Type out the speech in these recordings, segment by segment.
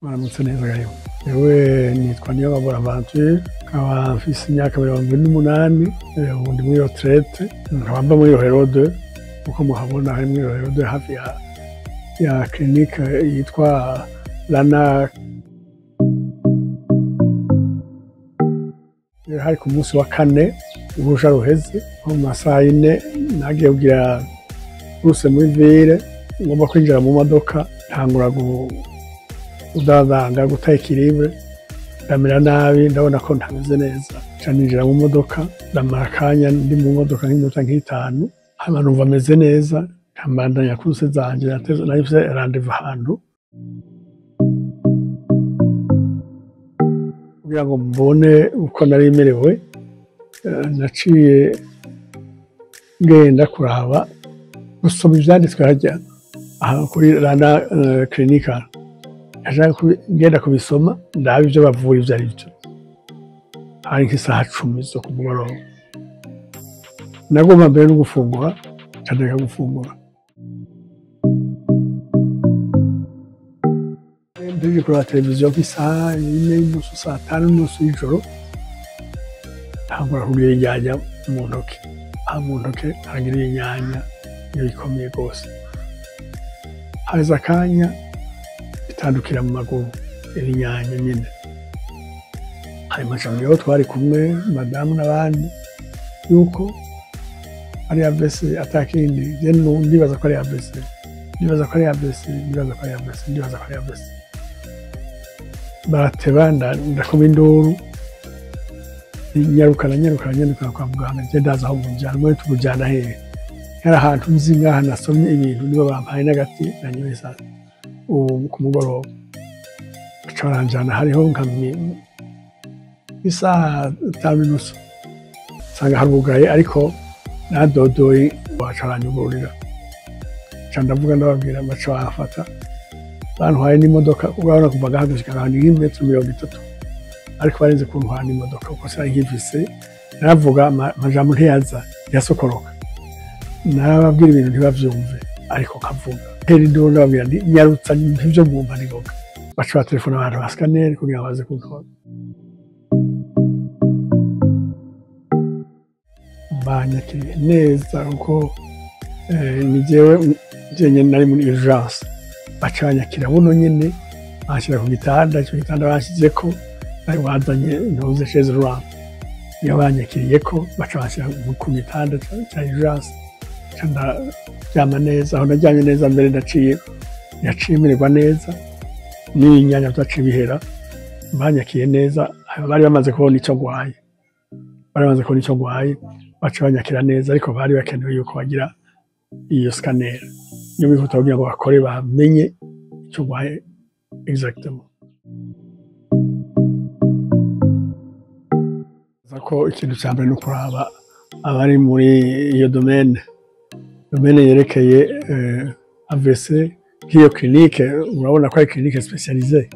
Mwaramutse neza gayo. Jewe nitwa Niyobabura Bonaventure, nkaba mfise imyaka 48, ubu ndi muri retraite, nkaba mba muri Rohero 2, uko muhabona hari muri Rohero 2 hafi ya clinique yitwa Lana. Hari ku munsi wa kane uruhusha ruheze, nko mu masaha 4 nagiye kugira course muri ville, ngomba kwinjira mu modoka, ntangura kudadanga, guta équilibre, ndamera nabi, ndabona ko ntameze neza. Nca ninjira mu modoka, ndamara akanya ndi mu modoka nk'iminota nk'itanu, hanyuma numva meze neza, nkabandanya course zanje, nari mfise rendez-vous ahantu. Kugira ngo mbone uko nari merewe, naciye ngenda kuraba gusoma ivyanditswe harya aha kuri Rana Clinical. Nashaka ngenda kubisoma ndabe ivyo bavura ivyo ari vyo. Hari nk'isaha 10 zo ku mugoroba. Nagomba mbere no gufungura, nca ndeka gufungura. Mpejeje kuraba televiziyo nk'isaha 4:30, saa 5:30 y'ijoro, ntangura kugira inyanya mu ntoke. Aha mu ntoke nkagira inyanya iyo ikomeye rwose. Haheze akanya bitandukira mu maguru ibinyanya nyene. Hanyuma nca mbwira abo twari kumwe, madamu n'abandi, yuko ari AVC atakindi. Je ndibaza ko ari AVC, ndibaza ko ari AVC, ndibaza ko ari AVC, ndibaza ko ari AVC. Barateba, ndakoma induru, nyarukana nyarukana nyarukana kwa muganga. Je ndaza aho munjana, mwe tukujana hehe? Hari ahantu nzi ngaha nasomye ibintu, nibo bampaye n'agati nanyoye saa ubu ku mugoroba. Baca baranjana, hariho nka isaha 5:30, nsanga harugaye, ariko nadodoye baca baranyugururira. Nca ndavuga, ndababwira, baca bamfata bantwaye n'imodoka. Urabona kuva ngaha gushika ahantu nk'imetero 30, ariko barinze kuntwara n'imodoka kuko sinari nkifise. Naravuga amajambo ntiyaza, yasokoroka. Narababwira ibintu ntibavyumve, ariko nkavuga. Ntera induru ndababwira nti nyarutsa ntivyo mwumva ningoga. Baca batelefona abantu ba scanner kugira ngo baze kuntora. Banyakiriye neza kuko ni jewe jenyene nari muri urgence. Baca banyakira buno nyene, banshyira ku gitanda. Ico gitanda banshizeko bari bazanye ntuze chaise roulante, niyo banyakiriyeko, baca banshyira ku gitanda ca urgence. Nca ndaryama neza. Aho naryamye neza mbere naciye mererwa neza, n'ibinyanya vyaciye bihera. Banyakiye neza, bari bamaze kubona ico ngwaye, bari bamaze kubona ico ngwaye, baca banyakira neza. Ariko bari bakenewe yuko bagira iyo scanner niyo bihuta kugira ngo bakore bamenye ico ngwaye exactement. Ko ikintu ca mbere ni ukuraba abari muri iyo domaine yerekeye AVC, nk'iyo clinique urabona ko ari clinique spécialisée,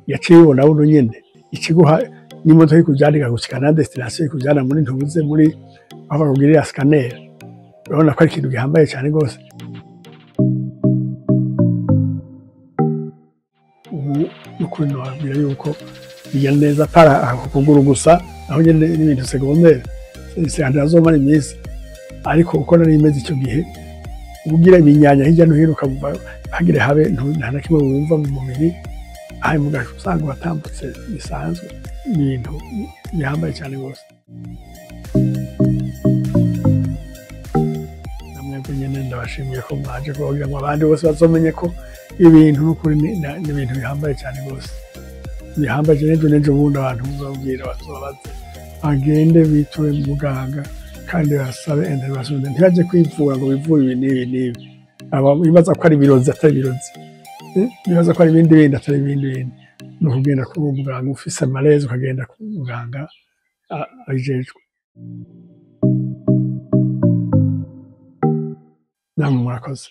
yaciye ibona buno nyene ikiguha n'imodoka ikujana gushika na destination, ikujana muri ntubuze muri aho bakugirira scanner. Urabona ko ari ikintu gihambaye cyane rwose. Ubu n'ukuri nobabwira yuko bigenda neza, para aho kuguru gusa, aho nyene n'ibintu secondaire azomara iminsi. Ariko uko nari meze icyo gihe, ugira ibinyanya hirya no hino, ukavuga hagire habe nta na kimwe wumva mu mubiri, hanyuma ugaca usanga watambutse bisanzwe. Ibintu bihambaye cyane rwose. Namwebwe nyene ndabashimiye ko mwaje kugira ngo abandi bose bazomenye ko ibintu n'ukuri ni ibintu bihambaye cyane rwose, bihambaye. N'ejo n'ejo bundi abantu muzabwira bazobaze bagende biture muganga kandi basabe intervention, ntibaje kwivura ngo bivure ibi n'ibi n'ibi. Aba bibaza ko ari ibirozi atari ibirozi, bibaza ko ari ibindi bindi atari ibindi bindi. Ni ukugenda kuri muganga ufise malaise, ukagenda ku muganga abijejwe. Namwe murakoze.